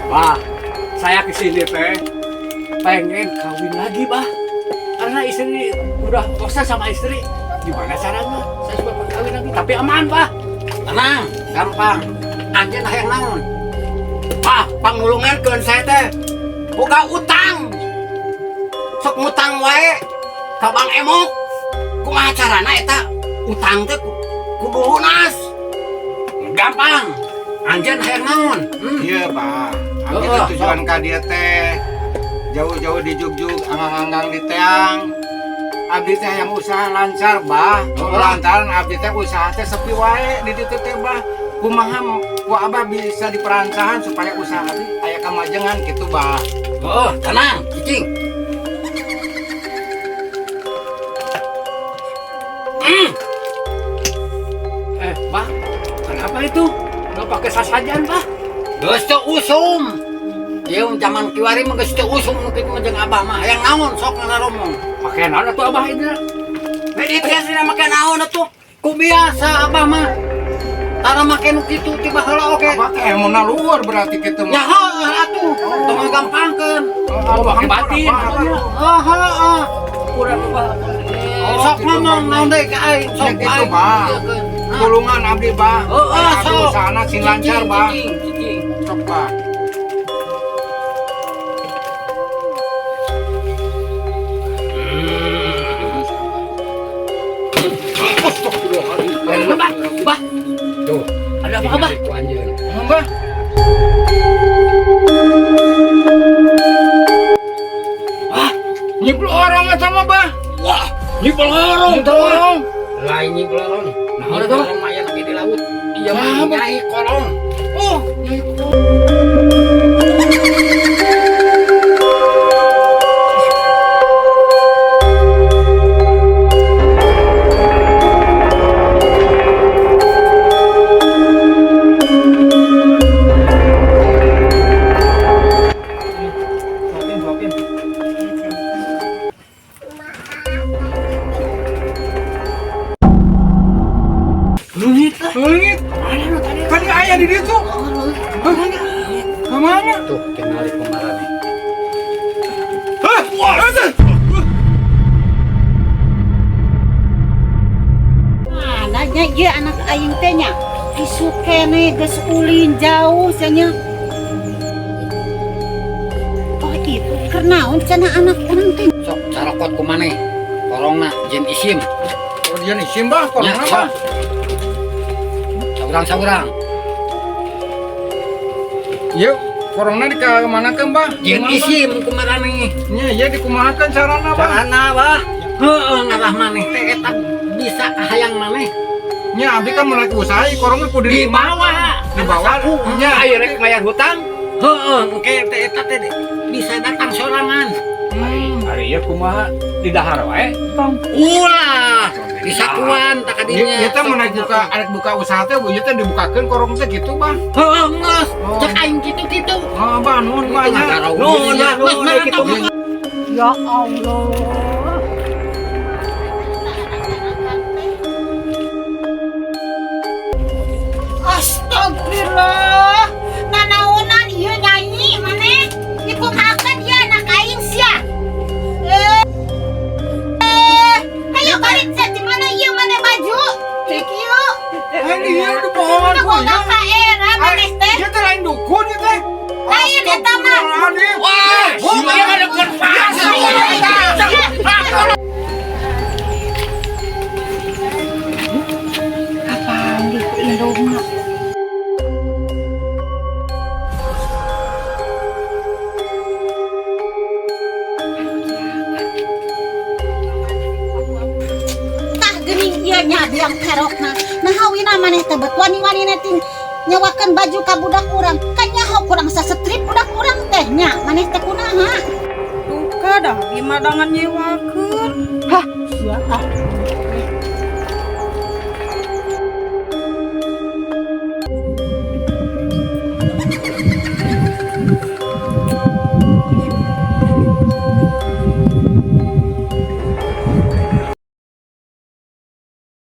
Bah, saya kesini teh pengen kawin lagi, Bah. Karena istri udah bosan sama istri. Gimana caranya? Saya supaya kawin lagi, tapi aman, Bah. Tenang, gampang. Anjeun hayang naon? Bah, pangulungankeun saya teh. Boga utang. Sok ngutang wae ka Bang Emok. Kumaha carana eta? Utang teh kudu lunas. Gampang. Anjeun hayang naon? Hmm. Iya, Pak. Abdi teh tujuan ka dieu teh jauh-jauh di jugjug, anggang-anggang di teang. Abdi teh hayang usaha lancar, Bah. Lantaran abdi teh usaha teh sepi wae di ditu teh, Bah. Kumaha ku Abah bisa diperancahan supaya usaha abdi aya kamajengan gitu, Bah. Oh, tenang, cicing. Bah, kenapa itu? Nggak pakai sasajen, Bah? Geus teu usum. Ieu zaman kiwari mah geus teu usum nu kitu mah jeung Abah mah. Hayang naon sok ngaromong. Pakai naon atuh Abah ini? Meditasi na make naon atuh? Ku biasa Abah mah. Tara make nu kitu ti baheula oge. Abah teh ilmuna luhur berarti kitu Ya mah. heuh atuh, tong ngagampangkeun. Oh, pakai batin. Heeh, heeh. Kurang Abah. Sok ngomong naon deui ka aing, sok Ya gitu, aing. Bah. Tulungan abdi, Bah. Heeh, Abdi sok. usahana sing lancar, Bah. Cicing, cicing. Sok, Bah. Bah, Bah, Tuh, ada apa, Abah? Ku anjeun. Bah. Ah, Nyipul orang eta mah, Bah. Wah, nyipel horong. Nyipul orang. Lain nyipel horong. Nah, Nyipel tuh. horong mah aya lagi di laut. Iya Nah, mah Bah. nyai kolong. Oh, nyai kolong. Leungit lah. Leungit. Mana nu tadi? Tadi aya di ditu. Kemana? Tuh, kenali kumarane. Hah? Wah, eta. Anaknya ieu anak aing teh nya. Isuk keneh geus ulin jauh cenah. Oh itu keur naon cenah anak urang teh? Sok carokot ku maneh. Korongna jin isim. Oh, dia isim, Bah, Nya, korongna, sok. Bah. Saurang-saurang. Ieu korongna di ka manakeun, Bah? Jin Kumaha, Bah? isim kumarane. Nya, ieu dikumahakeun carana, Bah? Carana, Bah. Heeh, ngarah maneh teh eta bisa kahayang maneh. Nya abdi kan mulai usaha ieu korongna kudu Di bawah. Di bawah. Nya, Ayo rek bayar hutang. Heeh, engke teh eta teh bisa datang sorangan. Hari ieu kumaha di dahar wae. Tong. Ulah, disakuan tak kadinya. Ieu teh mun rek buka arek buka usaha teh ieu teh dibukakeun korong teh gitu, Bah. Heeh, geus. Oh. Cek aing kitu-kitu. Oh, Bah, nuhun, Bah. Nya. Nuhun, Nuhun, nuhun, nuhun, kitu. Ya Allah. Astagfirullah. Nanaonan ieu nyanyi maneh? Dikumahakeun ieu anak aing sia. Ayo balik sia di mana ieu maneh baju? Cek ieu. Ini ieu dibohongan Teu ku boga ieu. kaera maneh teh. Ieu teh lain dukun ieu teh. Lain eta mah. Astagfirullahaladzim. Wah, Wah, sia ada Kapanggih ku indungna. Tah geuning ieu nya biang kerokna. Nah hawina maneh teh bet wani-wanina ting nyewakeun baju ka budak urang. Kan nyaho kurang sasetrip budak urang teh nya. Maneh teh kunaha? Duka dah, gimana dangan nyewakeun. Hah, sia ah.